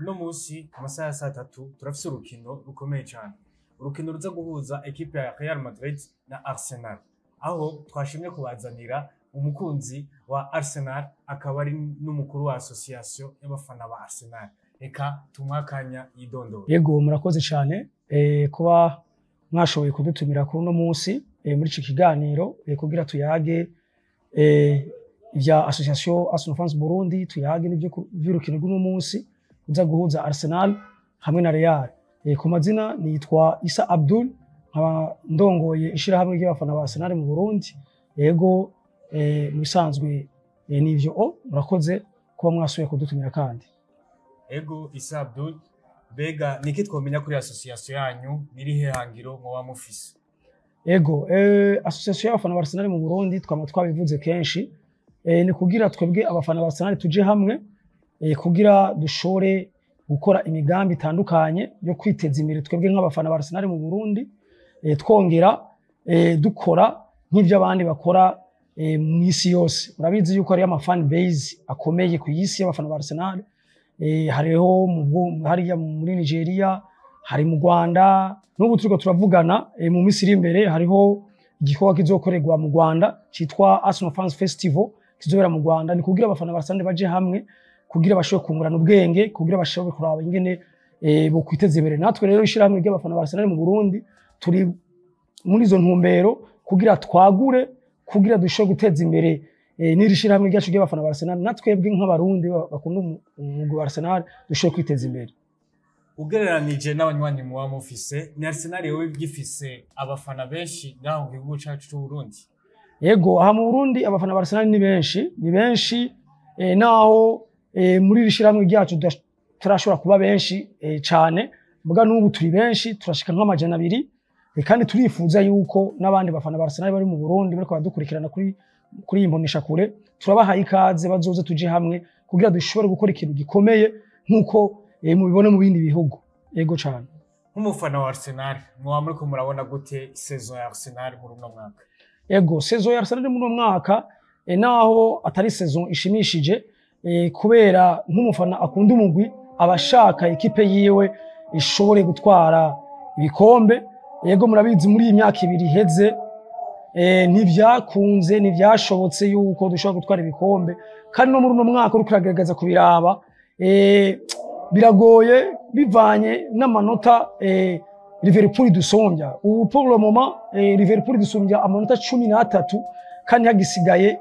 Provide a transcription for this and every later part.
Uno munsi ku masaha ya 3:00 turafise urukino rukomeye cane. Urukino ruza guhuza ekipe ya Real Madrid na Arsenal. Aho twashimye kubazanira umukunzi wa Arsenal, akaba ari n'umukuru wa association y'abafana ba Arsenal. Reka tumuhe akanya yidondora. Yego, murakoze cyane kuba mwashoboye kudutumira kuri uno munsi muri iki kiganiro kugira tuyage ibya association Arsenal Fans Burundi, tuyage n'ibyo by'urukino rw'uno munsi uza guhuza Arsenal hamwe na Real. Ku mazina nitwa Isa Abdul, nkaba ndongoye ishirahamwe ry'abafana ba Arsenal mu Burundi. Yego, mu bisanzwe nivyo o murakoze kuba mwasubiye kudutumira kandi. Ego Isa Abdul, mbega niki twomenya kuri association yanyu, nirihe hangiro mwoba mufise? Ego, association y'abafana ba Arsenal mu Burundi, twama twabivuze kenshi, ni kugira twebwe abafana ba Arsenal tuje hamwe kugira dushore gukora imigambi itandukanye yo kwiteza imbere twebwe nk'abafana ba Arsenal mu Burundi, twongera dukora nk'ivyo abandi bakora mu isi yose. Murabizi yuko hariyo ama fan base akomeye ku isi y'abafana ba Arsenal. Hariho hariya muri Nigeria, hari mu Rwanda, n'ubu turiko turavugana, mu minsi iri imbere hariho igikorwa kizokorerwa mu Rwanda citwa Arsenal Fans Festival kizobera mu Rwanda. Ni kugira abafana ba Arsenal baje hamwe kugira bashobore kungurana ubwenge, kugira bashobore kuraba ingene bokwiteza imbere. Natwe rero ishirahamwe ry'abafana ba Arsenal mu Burundi turi muri izo ntumbero kugira twagure, kugira dushobore guteza imbere n'iri shirahamwe ryacu ry'abafana ba Arsenal, natwebwe nk'Abarundi bakunda umugwi wa Arsenal dushobore kwiteza imbere. Ugereranije n'abanywanyi muba mufise, ni Arsenal yoba igifise abafana benshi ngaho mu gihugu cacu c'u Burundi? Yego, aha mu Burundi abafana ba Arsenal ni benshi, ni benshi, naho muri iri shirahamwe ryacu turashobora kuba benshi cane, muga n'ubu turi benshi, turashika nk'200, kandi turifuza yuko n'abandi bafana ba Arsenal bari mu Burundi bariko baradukurikirana kuri iyi mboneshakure, turabahaye ikaze, bazoze tuje hamwe kugira dushobore gukora ikintu gikomeye nk'uko mubibona mu bindi bihugu. Yego cane. Nk'umufana wa Arsenal, mwoba muriko murabona gute saison ya Arsenal muri uno mwaka? Ego, saison ya Arsenal muri uno mwaka, naho atari saison ishimishije, kubera nk'umufana akunda umugwi aba ashaka ikipe yiwe ishobore gutwara ibikombe. Yego, murabizi muri iyi myaka 2 iheze ntivyakunze, ntivyashobotse yuko dushobora gutwara ibikombe, kandi no muri uno mwaka uriko uragerageza kubiraba, biragoye bivanye n'amanota Liverpool idusumbya. Ubu pour le moment Liverpool idusumbya amanota 13 kandi hagisigaye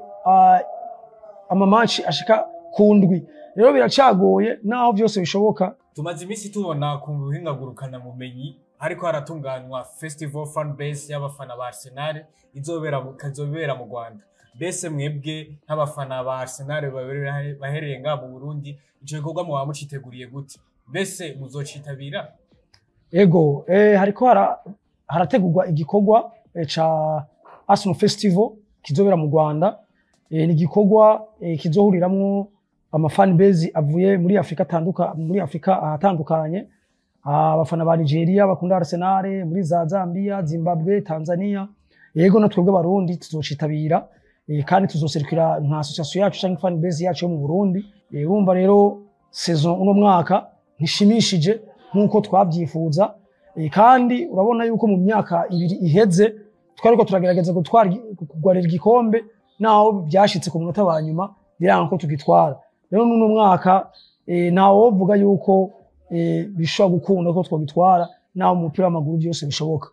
ama match ashika ku 7. Rero biracagoye naho vyose bishoboka. Tumaze iminsi tubona ku buhinga ngurukana bumenyi hariko haratunganywa festival fan base y'abafana ba Arsenal ikazobera mu Rwanda. Mbese mwebwe nk'abafana ba Arsenal baherereye ngaha mu Burundi, ico gikorwa muba muciteguriye gute? Mbese muzocitabira? Ego, hariko harategurwa igikorwa ca Arsenal Festival kizobera mu Rwanda. Ni igikorwa kizohuriramwo ama fan base avuye muri Afrika atanduka, muri Afrika ahatandukanye, abafana ba Nigeria bakunda Arsenal, muri za Zambia, Zimbabwe, Tanzania. Yego, na twebwe Abarundi tuzocitabira, kandi tuzoserukira nka association yacu canke fan base yacu yo mu Burundi. Urumva rero saison uno mwaka ntishimishije nkuko twavyifuza, kandi urabona yuko mu myaka 2 iheze twariko turagerageza gutwara, kugwarira igikombe, naho byashitse ku munota wa nyuma biranga ko tugitwara. Rero n'uno mwaka ntawovuga yuko bishobora gukunda ko twagitwara, naho mu mupira w'amaguru byose bishoboka.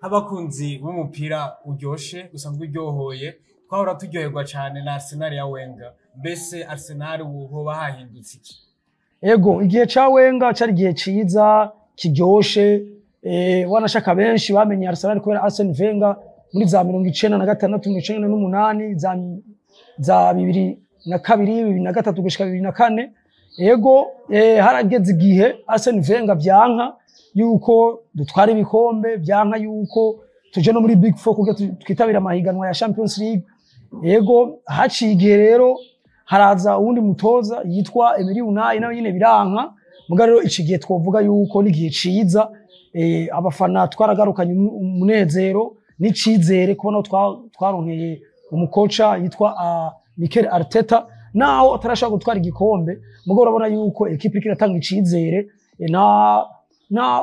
Nk'abakunzi b'umupira uryoshe usanzwe uryohoye, twahora turyoherwa cane na Arsenal ya Wenger. Mbese Arsenal ubu hoba hahindutse iki? Ego, igihe ca Wenger cari igihe ciza kiryoshe, wanashaka benshi bamenye Arsenal kubera Arsene Wenger muri za 96, 98, za 2002, 2003 gushika 2004. Ego, harageze igihe Arsene Wenger vyanka yuko dutwara ibikombe, vyanka yuko tuje no muri Big Four kugira twitabire amahiganwa ya Champions League. Ego, haciye igihe rero haraza uwundi mutoza yitwa Emery Unai, nawe nyine biranka. Muga rero iki gihe twovuga yuko n'igihe ciza, abafana twaragarukanye umunezero n'icizere kubona twaronkeye umukoca yitwa Mikel Arteta. Naho atarashobora gutwara igikombe, mugabo urabona yuko ekipe iriko iratanga icizere, na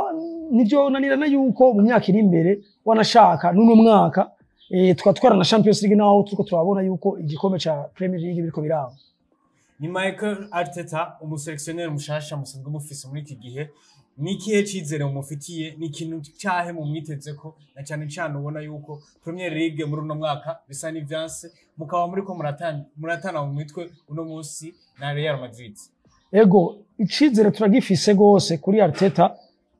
nivyo nanirana yuko mu myaka iri imbere, wanashaka n'uno mwaka, twatwara na Champions League, naho turiko turabona yuko igikombe ca Premier League biriko biraba. Ni Michael Arteta, umusélectionneur mushasha musanzwe mufise muri iki gihe. Ni ikihe cizere mumufitiye? Ni ikintu cyahe mumwitezeko, na cyane cyane ubona yuko Premier League muri uno mwaka bisa n'ivyanse, mukaba muriko muratana mu mitwe uno munsi na Real Madrid? Ego, icizere turagifise gose kuri Arteta,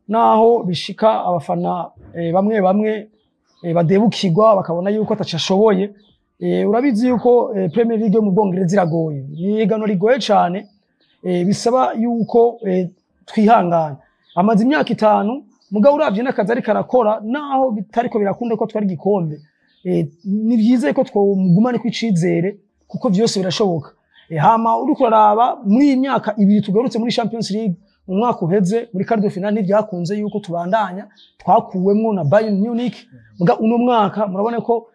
naho bishika abafana bamwe bamwe badebukirwa bakabona yuko ataco ashoboye. Urabizi yuko Premier League yo mu Bwongereza iragoye, ni ihiganwa rigoye cane, bisaba yuko twihangana. Amaze imyaka 5, mugabo uravye n'akazi ariko arakora, naho bitariko birakunda ko twari igikombe, ni vyiza ko twomugumane kw'icizere kuko vyose birashoboka. Hama uriko uraraba muri iyi myaka 2 tugarutse muri Champions League, mu mwaka uheze muri quart de finale ntivyakunze yuko tubandanya, twakuwemwo na Bayern Munich. Muga uno mwaka murabona ko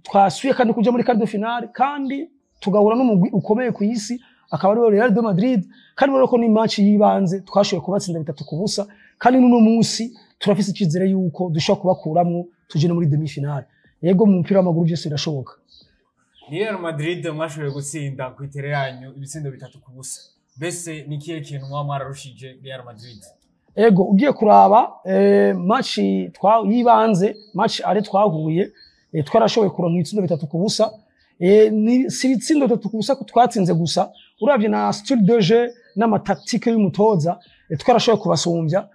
twasuye kandi kuja muri quart de finale, kandi tugahura n'umugwi ukomeye ku isi, akaba ariwo Real de Madrid. Kandi murabona ko ni match yibanze twashoboye kubatsinda 3-0, kandi n'uno munsi turafise icizere yuko dushobora kubakuramwo tuje no muri demi finale. Yego, mu mupira w'amaguru byose birashoboka. Real Madrid mwashoboye gutsinda ku itere yanyu ibitsindo 3-0. Mbese ni ikihe kintu mwaba mwararushije Real Madrid? Ego, ugiye kuraba match twa yibanze, match aller twahuye, twarashoboye kuronka ibitsindo 3-0. Ni si ibitsindo 3-0 ko twatsinze gusa, uravye na style de jeu n'amatactique y'umutoza, twarashoboye kubasumbya.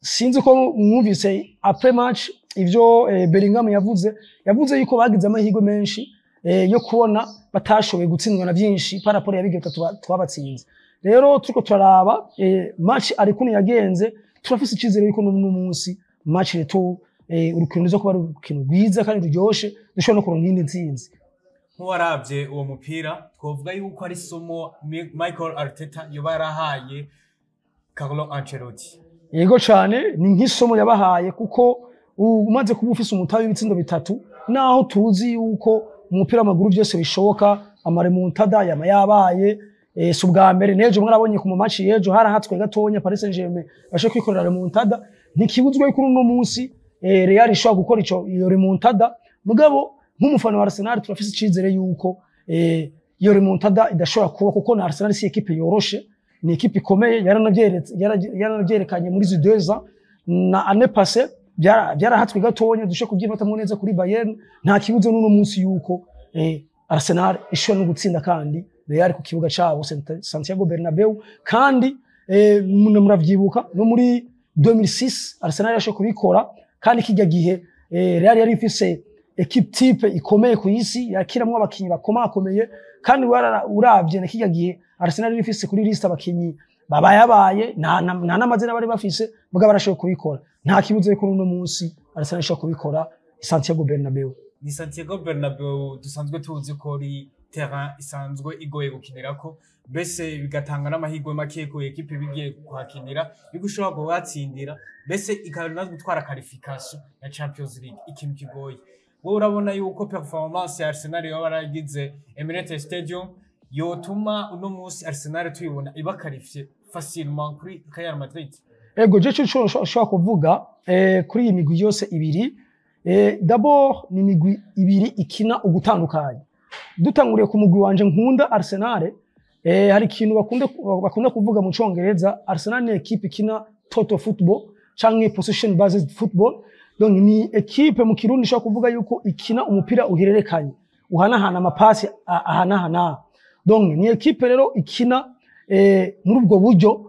Sinzi ko mwumvise après match ivyo Bellingham yavuze. Yavuze yuko bagize amahirwe menshi yo kubona batashoboye gutsindwa na byinshi par rapport ya bige bitatu twabatsinze. Rero turiko turaraba match aller ukuntu yagenze, turafise icizere yuko n'uno munsi match retour, urukino ruza kuba ari urukino rwiza kandi ruryoshe, dushobora no kuronka iyindi ntsinzi. Nk'uwaravye uwo mupira, twovuga yuko ari isomo Michael Arteta yoba yarahaye Carlo Ancelotti? Yego cane, ni nk'isomo yabahaye, kuko umaze kuba ufise umutahe w'ibitsindo bitatu, naho tuzi yuko mu mupira w'amaguru byose bishoboka, amaremontada yama yabaye, si ubwa mbere. N'ejo mwarabonye ku match y'ejo harahatswe gatonya Paris Saint-Germain bashe kwikorera remontada. Ntikibuzwe yuko uno munsi Real ishobora gukora ico iyo remontada, mugabo nk'umufana wa Arsenal turafise icizere yuko iyo remontada idashobora kuba, kuko na Arsenal si ekipe yoroshe, ni ekipe ikomeye, yaranavyerekanye muri izi 2 ans na année passée byarahatswe gatonya dushobora kubyifatamwo neza kuri Bayern. Nta kibuzo n'uno munsi yuko Arsenal ishobora no gutsinda kandi Real ku kibuga cabo Santiago Bernabeu. Kandi muravyibuka no muri 2006 Arsenal yashoboye kubikora, kandi kijya gihe Real yari ifise équipe type ikomeye ku isi, yakiramwo abakinyi bakomakomeye. Kandi uravye na kijya gihe Arsenal yari ifise kuri liste abakinyi babayabaye, nta n'amazina bari bafise, mugabo barashoboye kubikora. Nta kibuzo yuko n'uno munsi Arsenal ishobora kubikora Santiago Bernabeu. Ni Santiago Bernabeu dusanzwe tuzi ko ari terrain isanzwe igoye gukinirako, mbese bigatanga n'amahirwe make ku ekipe bigiye kuhakinira yuko ishobora kubatsindira, mbese ikaba gutwara qualification ya Champions League, ikintu kigoye. Wowe urabona yuko performance ya Arsenal yoba yaragize Emirates Stadium yotuma uno munsi Arsenal tuyibona iba qualifié facilement kuri Real Madrid? Ego, je cyo ushobora kuvuga kuri iyi migwi yose ibiri, d'abord ni imigwi ibiri ikina ugutandukanye. Dutanguriye ku mugwi wanje nkunda, Arsenal, hari ikintu bakunda kuvuga mu Congereza: Arsenal ni equipe ikina total football canke possession based football. Donc ni equipe mu Kirundi ishobora kuvuga yuko ikina umupira uhererekanye, uhanahana amapasi, ahanahana. Donc ni equipe rero ikina muri ubwo buryo.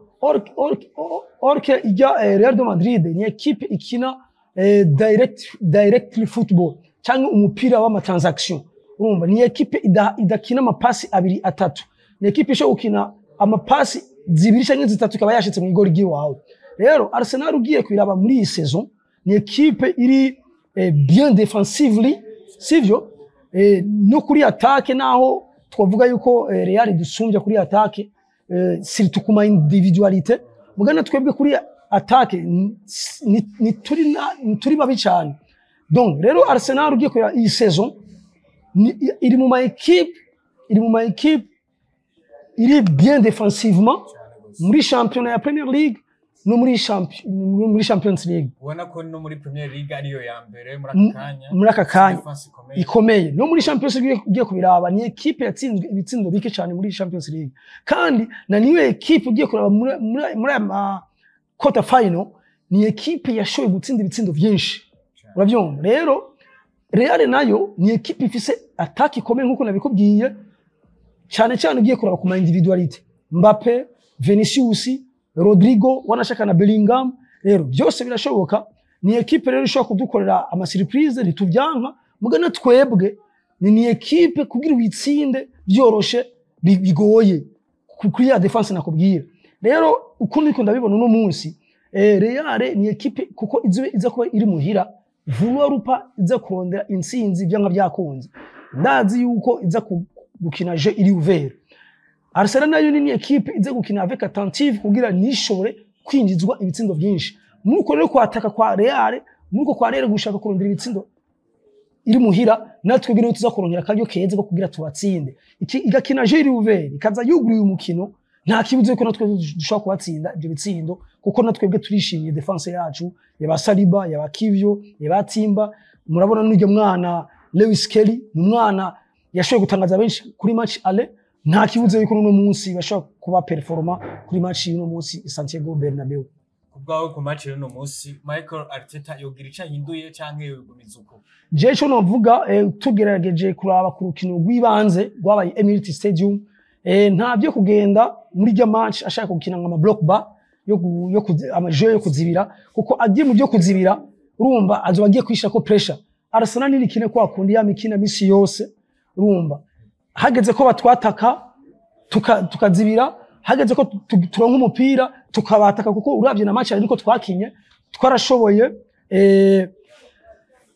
Or que ijya Real de Madrid ni equipe ikina directly football cyangwa umupira w'ama transaction. Urumva ni equipe idakina amapasi abiri atatu, ni equipe ishobora gukina amapasi zibiri cyangwa zitatu ikaba yashitse mu igori ry'iwawe. Rero Arsenal ugiye kwiraba muri iyi saison ni equipe iri bien defensively, sivyo? No kuri attaque, naho twavuga yuko Real idusumbya kuri attaque, surtout kuma individualité, mugana twebwe kuri attaque ni turi babi cyane. Donc rero Arsenal ugiye kureba iyi saison iri mu ma équipe iri bien défensivement Cyane gose. muri championnat ya Premier League no muri Champions League. Ubona ko no muri Premier League ariyo ya mbere muri aka kanya. Muri aka kanya Défense ikomeye. Ikomeye. No muri Champions League ugiye kubiraba, ni ekipe yatsinzwe ibitsindo bike cyane muri Champions League, kandi na niyo ekipe ugiye kuraba muri aya ma quarter final, ni ekipe yashoboye gutsinda ibitsindo byinshi. Cyane. Urabyumva rero, Real nayo ni ekipe ifise attaque ikomeye nkuko nabikubwiye, cyane cyane ugiye kuraba ku ma individualité, Mbappe, Vinicius, Rodrigo, wanashaka na Bellingham. Rero byose birashoboka. Ni ekipe rero ishobora kudukorera ama surprise, ntitubyanka. Mugana twebwe ni ekipe kugira uyitsinde byoroshe bigoye kuri ya défense nakubwira. Rero uko niko ndabibona uno munsi, Real ni ekipe kuko iza kuba iri muhira, vouloir ou pas iza kurondera intsinzi byanga byakunze. Ndazi yuko iza gukina jeu iri ouvert. Arsenal nayo ni ekipe iza gukina avec attentive kugira nishobore kwinjizwa ibitsindo byinshi. Muri uko rero kwataka kwa Real, muri uko kwa Real gushaka kurondera ibitsindo iri muhira, natwe rero tuza kurondera akaryo keza ko kugira tubatsinde. Iki igakina jeu iri ouvert, ikaza yuguruye umukino, nta kibuze ko natwe dushobora kubatsinda ibyo bitsindo, kuko natwebwe turishimiye défense yacu, yaba Saliba, yaba Kiwior, yaba Timber. Murabona n'uryo mwana Lewis Skelly, ni umwana yashoboye gutangaza benshi kuri match aller. Nta kibuze yuko n'uno munsi bashobora kuba performant kuri match y'uno munsi i Santiago Bernabeu. Ku bwawe, ku match y'uno munsi, Michael Arteta yogira ico ahinduye canke yogumiza uko? Je ico novuga, tugerageje kuraba ku rukino rw'ibanze rwabaye Emirates Stadium, nta byo kugenda muri rya match ashaka gukina nka ama bloc bas ama jeu yo kuzibira, kuko agiye mu byo kuzibira, urumva azoba agiye kwishira ko pressure. Arsenal nirikine kwa kundi ya mikina misi yose, urumva hageze ko batwataka tukazibira, hageze ko turonka umupira tukabataka, kuko uravye na match ariko twakinye twarashoboye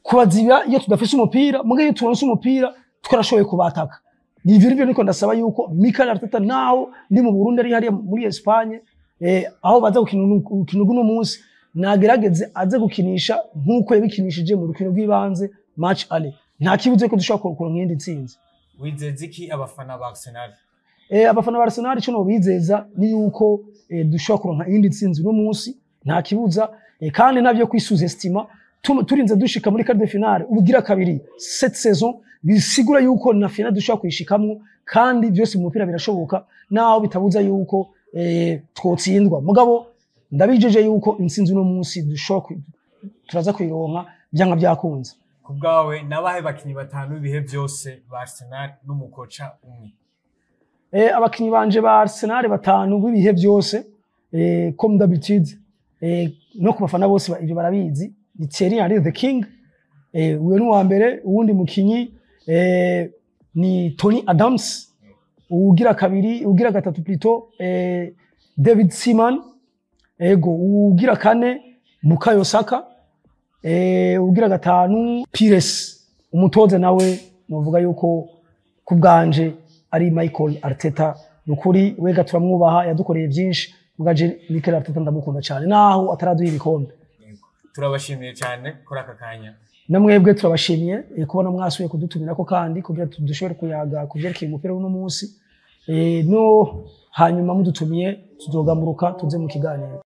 kubazibira iyo tudafise umupira, muga iyo turonse umupira twarashoboye kubataka. Ni ivyo nivyo niko ndasaba yuko Mikel Arteta, naho ndi mu Burundi ari hariya muri Espagne, aho baza gukina urukino rw'uno munsi, nagerageze aze gukinisha nk'uko yabikinishije mu rukino rw'ibanze match aller. Nta kibuze ko dushobora kuronka iyindi ntsinzi. Wizeza iki abafana ba Arsenal? Abafana ba Arsenal, ico nobizeza ni yuko dushobora kuronka iyindi ntsinzi uno munsi, nta kibuza, kandi ntabyo kwisous-estima. Turinze dushika muri quart de finale ubugira kabiri cette saison, bisigura yuko na finale dushobora kuyishikamwo, kandi byose mu mupira birashoboka, naho bitabuza yuko twotsindwa. Mugabo ndabijeje yuko intsinzi uno munsi dushobora turaza kuyironka byanga byakunze. Ku bwawe, nabahe bakinyi batanu b'ibihe byose ba Arsenal n'umukoca umwe? Abakinyi banje ba Arsenal batanu b'ibihe byose, comme d'habitude, no ku bafana bose ivyo barabizi, ni Thierry Henry, the king, uyo ni uwa mbere. Uwundi mukinyi ni Tony Adams. Uwugira kabiri, uwugira gatatu plutôt, David Seaman, ego. Uwugira kane Bukayo Saka, uwugira gatanu Pires. Umutoza nawe novuga yuko ku bwanje ari Michael Arteta. Nukuri wega turamwubaha, yadukoreye byinshi. Mugaje Mikel Arteta ndamukunda cyane naho ataraduha ibikombe. Yego. Turabashimiye cyane kuri aka kanya. Namwebwe turabashimiye kubona mwasubiye kudutumirako kandi kugira dushobore kuyaga ku vyerekeye umupira w'uno munsi, no hanyuma mudutumiye tuzogamuruka tuze mu kiganiro.